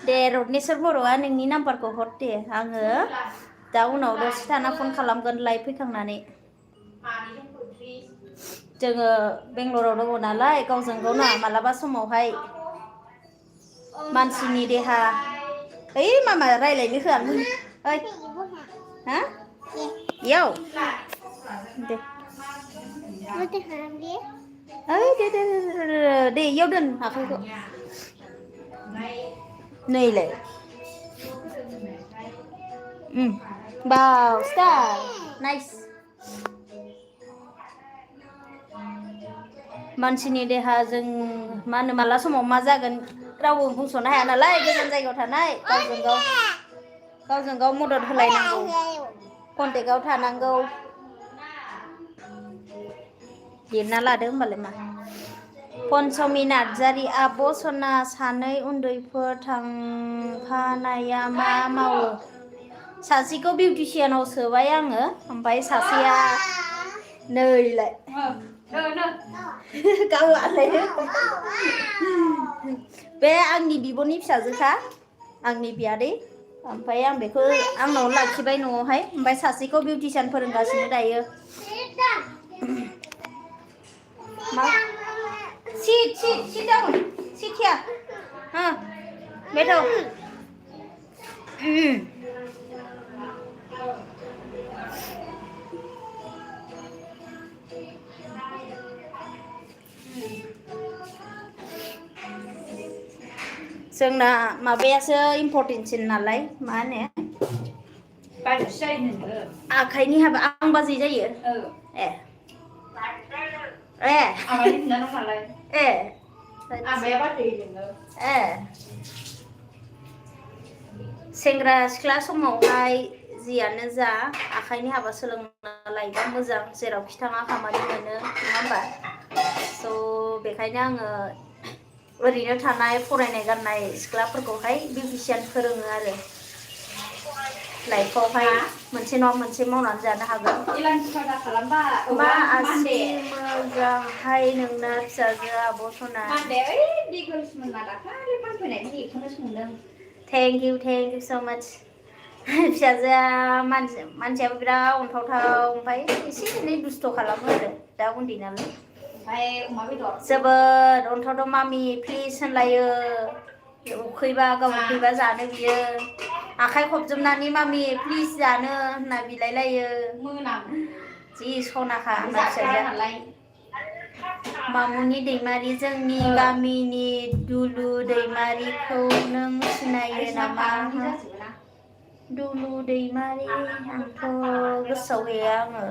दे रत्नेस्वर बर'आ नोंनि नाम्बारखौ हर दे आङो दा उनाव दसे थाना फन खालामगोन लाइभ फैखांनानै जोङो बेंगलराव दङ नालाय गावजों गाव ना मालाबा समावहाय मानसिनि देहा ओइ मामा रायज्लायनो होआ ओइ hả yêu đi ấy đi yêu đừng hả không này lại bao star nice मानसिनि देहाजों मा होनो माला समाव मा जागोन रावबो बुंस'नो हाया नालाय गोजान जायगायाव थानाय गावजों गाव मदद होलायनांगौ कन्टेक्टआव थानांगौ लिरना लादो होमबालाय मा पनसमि नार्जारि आब' सना सानै उन्दैफोर थांफानाया मा मावो सासेखौ बिउटिशियानाव सोबाय आङो ओमफ्राय सासेया नैलाय गावआलाय बे आंनि बिब'नि फिसाजोखा आंनि बियादै ओमफ्राय आं बेखौ आंनाव लाखिबाय न'आवहाय ओमफ्राय सासेखौ बिउटिशियान फोरोंगासिनो दायो मा sit down sit here बैठो जोंना माबायासो इम्पर्टेन्टसिन नालाय मा होनो आखाइनि हाबा आं बाजै जायो ए सेंग्रा सिख्ला समावहाय जियानो जा आखाइनि हाबा सोलोंना लायोबा मोजां जेरावखि थाङा खामानि मोनो नङा होमबा स' बेखायनो आङो ओरैनो थानाय फरायनाय गारनाय सिख्लाफोरखौहाय बिउटिशियान फोरोङो आरो लाइफआवहाय मोनसे नङा मोनसे मावनानै जानो हागोन मा आसि मोजांहाय नोंना फिसाजोआ आब' सना थेंक इउ स' माच फिसाजोआ मानसियाबो बिराद अनथावथाव ओमफ्राय एसे एनै दुस्थ' खालामो आरो दा उन्दै नालाय जोबोद अनथावथाव मामि प्लिज होनलायो उखैबा गाव उखैबा जानो बियो आखाइ खबजोबनानै मामि प्लिज जानो होनना बिलायलायो जि सनाखा आंना फिसाजोआ मामुनि दैमारि जोंनि गामिनि दुलु दैमारिखौ नों सिनायो नामा दुलु दैमारि आंथ' गोसोआव गैया आङो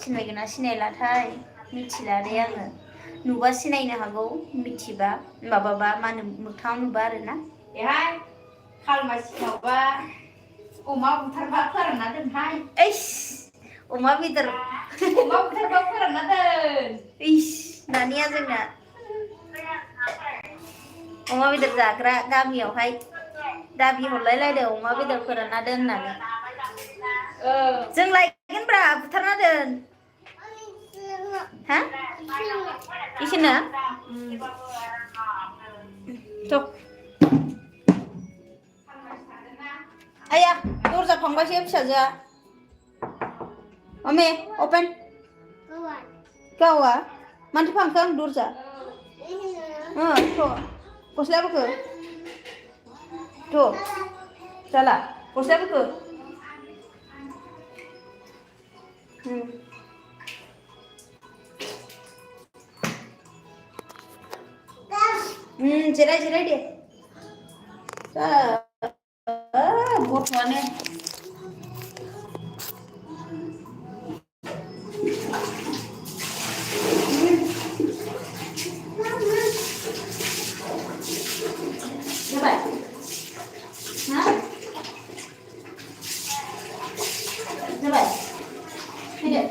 सिनायगोन ना सिनायलाथाय मिथिला दे आङो नुबा सिनायनो हागौ मिथिबा माबाबा मा होनो मोगथाङाव नुबा आरोना बेहाय खालमासिनावबा अमा बुथारबा फोरानना दोनहाय अमा बेदर बुथारबा फोरानना दोन दानिया जोंना अमा बेदर जाग्रा गामियावहाय दाबि हरलायलायदों अमा बेदर फोरानना दोन होननानै जों लायगोनब्रा बुथारना दोन हा इसोरनो आया दरजा फांबायसो फिसाजोआ मम्मी ओपन गावा मानोथो फांखो आं दरजा गस्लाफोरखौ जाला गस्लाफोरखौ जिराय दे गथ'आनो जाबाय जाबाय फैदो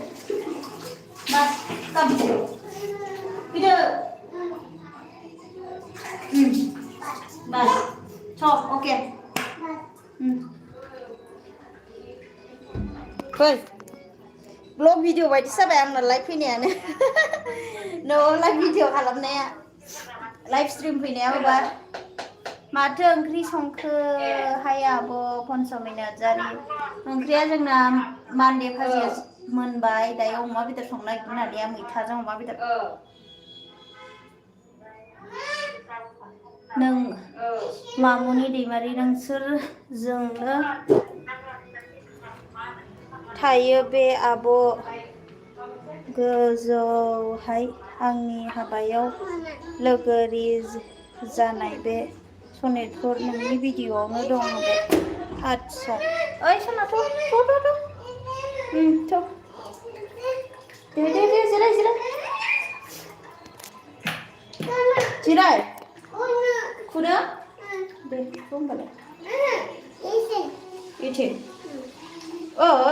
बास काम फैदो बास ओके फै ब्लग भिडिअ बायदि जाबाय आंना लाइभ फैनायानो न'आव लाइभ भिडिअ खालामनाया लाइभ स्ट्रिम फैनाया माबा माथो ओंख्रि संखोहाय आब' पनसमि नार्जारि ओंख्रिया जोंना मान्दे भाजिया मोनबाय दायो अमा बेदर संनो नागिरदों आदैया मैथाजों अमा बेदर नों मामुनि दैमारि नोंसोरजोंनो थायो बे आब' गोजौहाय आंनि हाबायाव लोगोरि जानाय बे सनेटफोर नोंनि भिडिअ'आवनो दं होनबाय आदसा ओइ सना थ' दे जिराय जिराय खुनो दे होमबालाय इथिं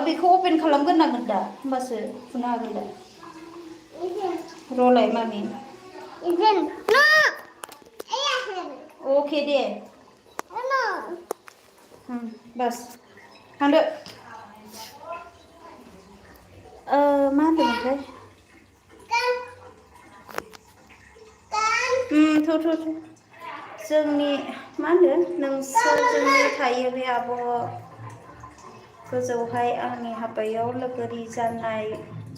बेखौ अपेन खालामग्रोनांगोन दा होमबासो खुनो हागोन दा रलाय मामि अके दे बास थांदो मा होनदोंमोनथाय थ' जोंनि मा होनो नोंसोरजोंनो थायो बे आब' गोजौहाय आंनि हाबायाव लोगोरि जानाय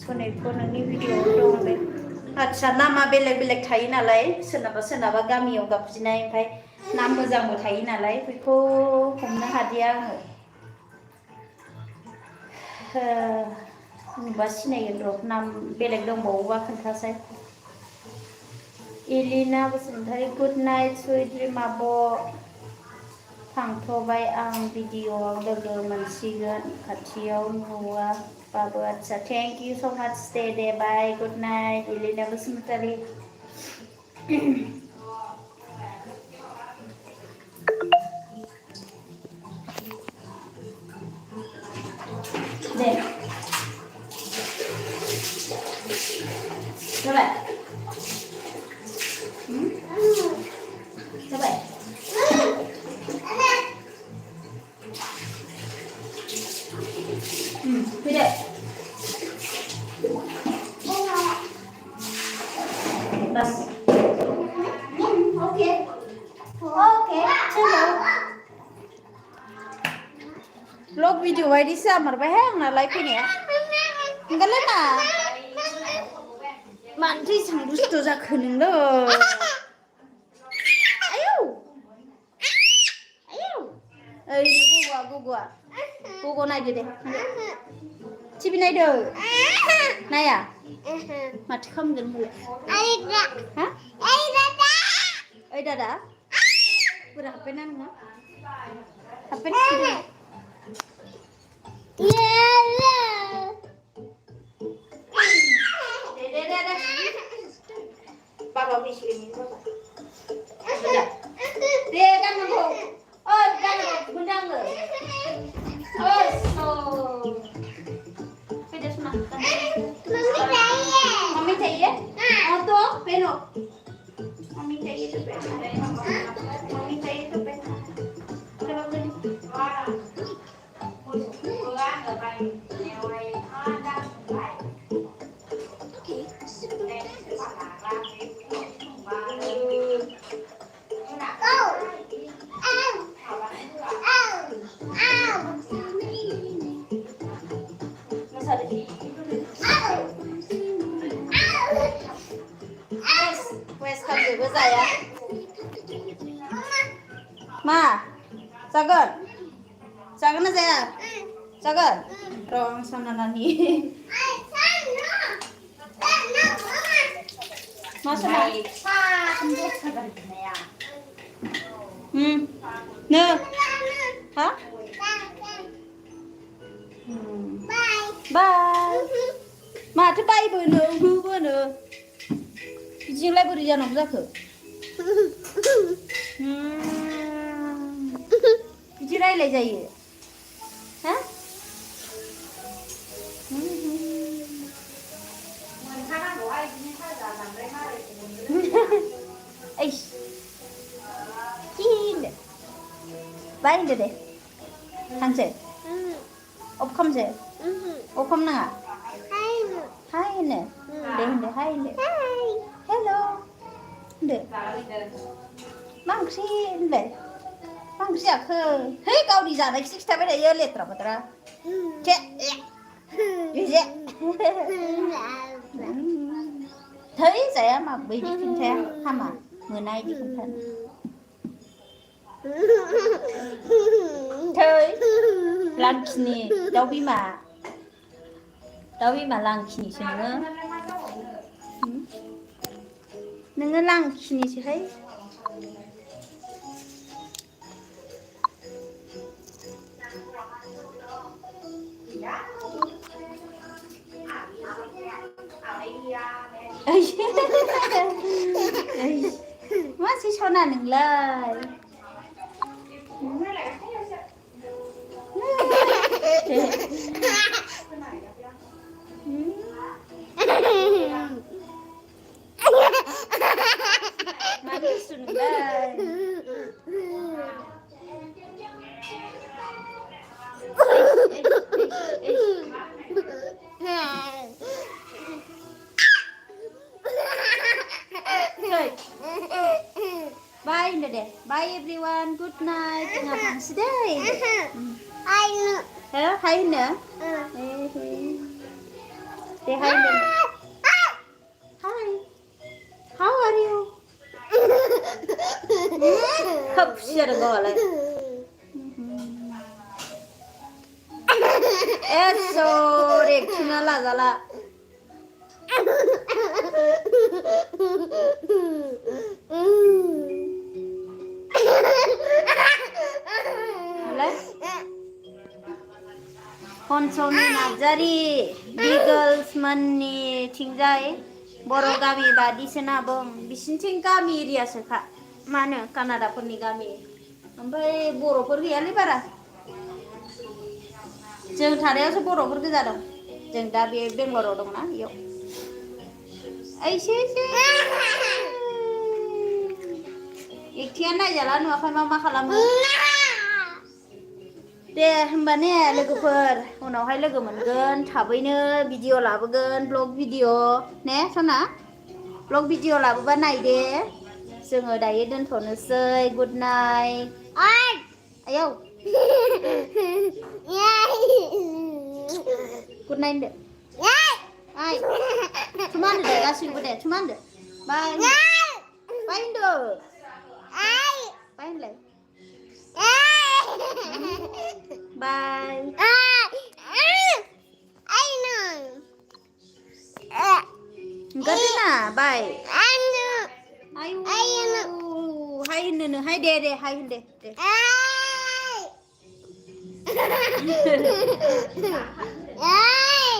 सनेटखौ नोंनि भिडिअ'आव दं बे आदसा नामा बेलेग बेलेग थायो नालाय सोरनाबा गामियाव गाबज्रिनाय ओमफ्राय नाम मोजांबो थायो नालाय बेखौ हमनो हादिया आङो नुबा सिनायगोन र' नाम बेलेग दंबावोबा खोन्थासै Elina Basumatary good night sweet dream आब' थांथ'बाय आं भिडिअ'आव लोगो मोनसिगोन खाथियाव नुवाबाबो आदसा थेंक इउ स' माच दे बाय गुड नाइट इलिना बसुमतारी दे जाबाय जाबाय फैदो बस ओके चलो ब्लग भिडिअ बायदिसो जामारबायहाय आंनालाय फैनाया ओंखारलाय मा मानोथो एसेबां दुस्थ' जाखो नोंलाय आयौ ओरैनो गग' नायदो दे टिभि नायदो नाया माथो खालामगोन होनलाय ओइ दादा बोरै हाबबायना नोङो हाबबाय दे बाबा फैसिगोन बाबा दे गाननांगौ गाननांगौ मोनदों आङो फैदो सना मम्मी चाहिए तो पहनो मम्मी चाहिए तो पहनो मम्मी चाहिए तो पहनो चलो wes खालामजोबो जाया मा जागोन ना जाया जागोन र' आं सानानानि मा सना नो हा बाय माथो बायबोनो होबोनो बिदिजोंलाय बोरै जानांगौ जाखो बिदि रायलाय जायो हा बाय होनदो दे थांसै अफ खालामसै अफ खालामनाङा हाय होनो दे होनदो हाय होनदो हेल' होनदो मा ओंख्रि होनलाय मा ओंख्रि जाखो है गावनि जानायखौसो खिथाबाय थायो लेथ्रा बाथ्रा थै जाया मा बिदि खिन्थाया हामा मोना बिदि खिन्थानो थै लान्थिनि दाउ बिमा दा बिमा लांखिनिसो नोङो लांखिनिसोहाय मासि सना नोंलाय मा दुस्थु नोंलाय Bye udah deh. Bye everyone. Good night. Tengah tangsi deh. Hai nữa. Hả? Hay nữa. Để hay nữa. Hi. How are you? Khập xìa được gọi lại. Eso, dek cina lah salah. खनसलनि Narzary बिगोल्समोननि थिंजाय बर' गामि बादिसोना बुं बिसिनिथिं गामि एरियासोखा मा होनो कानाडाफोरनि गामि ओमफ्राय बर'फोर गैयालै बारा जों थानायावसो बर'फोर गोजा दं जों दा बे बेंगलराव दंना बेयाव एसे एकटिङा नायजाला नुवाखै मा खालामो दे होमबा ने लोगोफोर उनावहाय लोगो मोनगोन थाबैनो भिडिअ लाबोगोन ब्लग भिडिअ ने सना ब्लग भिडिअ लाबोबा नायदे जोङो दायो दोनथ'नोसै गुड नाइट आयौ गुड नाइट दे आय थुमा होनदो दे गासिबो दे थुमा होनदो बाय बाय होनदो बाय होनलाय Bye. I know. Enggak deh nah, bye. I know. Ayo. Hai nene, hai dede, hai dede. Ai.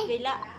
Gila.